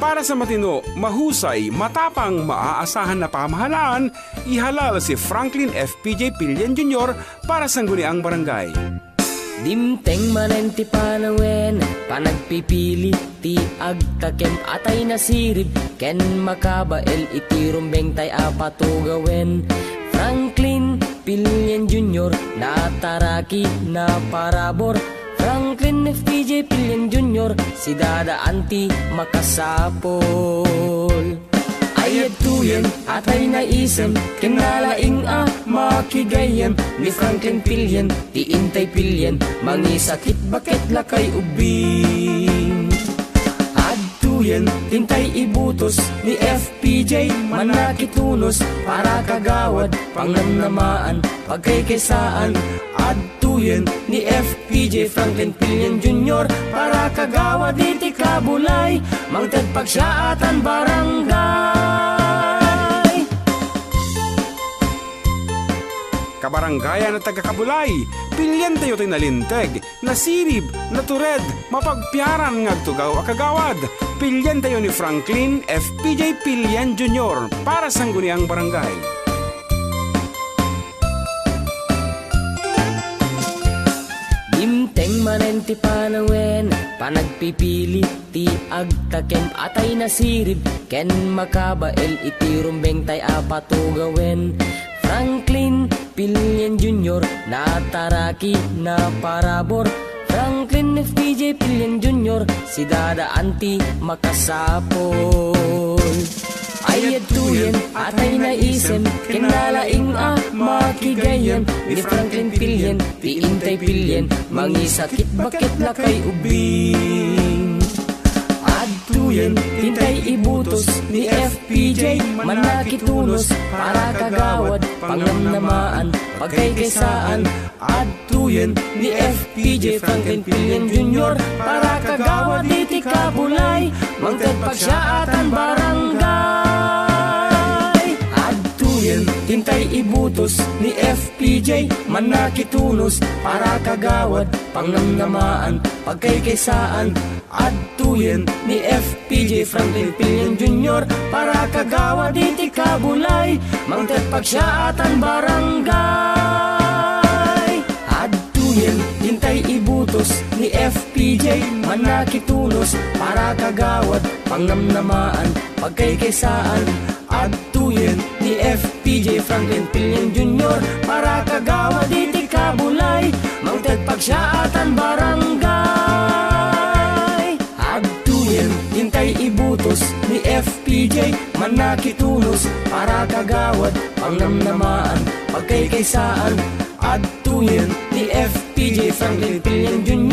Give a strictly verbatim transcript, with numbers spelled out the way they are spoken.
Para sa matino, mahusay, matapang, maaasahan a pamahalaan, ihalal si Franklin F P J Pillen Junior para Sangguniang Barangay. Dimteng manen ti panawen, panagpipili ti agtakem, atay nasirib ken makabael iti rumbeng tay a patugawen. Franklin Pillen Junior, nataraki, naparabur. Franklin F P J Pillen Junior, sidadaan ti makasapul. Ay adtoyen, atay naisem, ken nalaing a makigayyem, ni Franklin Pillen, ti intay pilien, mangisakit baket lakay ubbing. Adtoyen, ti intay ibutos, ni F P J, mannakitunos, para kagawad, pangnamnamaan, pagkaykaysaan. Adtoyen, ni F P J Franklin Pillen Junior, para kagawad iti kabulay, mangted pagsaatan barangay. Kabarangayan a taga-Kabulay, pilientayo ti nalinteg, nasirib, natured, mapagpiaran nga agtugaw a kagawad. Pilientayo ni Franklin F P J Pillen Junior para Sangguniang Barangay. Dimteng manen ti panawen, panagpipili ti agtakem, atay nasirib ken makabael iti rumbeng tay a patugawen. Franklin Pillen Junior, nataraki, naparabur. Franklin F P J Pillen Junior, sidadaan ti makasapul. Ay adtoyen, atay naisem, ken nalaing a makigayyem, ni Franklin Pillen, ti intay pilien, mangisakit baket lakay ubbing. Adtoyen, ti intay ibutos, ni F P J, mannakitunos, para kagawad, pangnamnamaan, pagkaykaysaan. Adtoyen, ni F P J Franklin Pillen Junior, para kagawad iti kabulay, mangted pagsaatan barangay. Adtoyen, ti intay ibutos, ni F P J, mannakitunos, para kagawad, pangnamnamaan, pagkaykaysaan. Adtoyen, ni F P J Franklin Pillen Junior, para kagawad iti kabulay, mangted pagsaatan barangay. Adtoyen, ti intay ibutos, ni F P J, mannakitunos, para kagawad, pangnamnamaan, pagkaykaysaan. Adtoyen, ni F P J Franklin Pillen Junior, para kagawad iti kabulay, mangted pagsaatan barangay. Adtoyen, ti intay ibutos, ni F P J, mannakitunos, para kagawad, pangnamnamaan, pagkaykaysaan. Adtoyen, ni F P J Franklin Pillen Junior,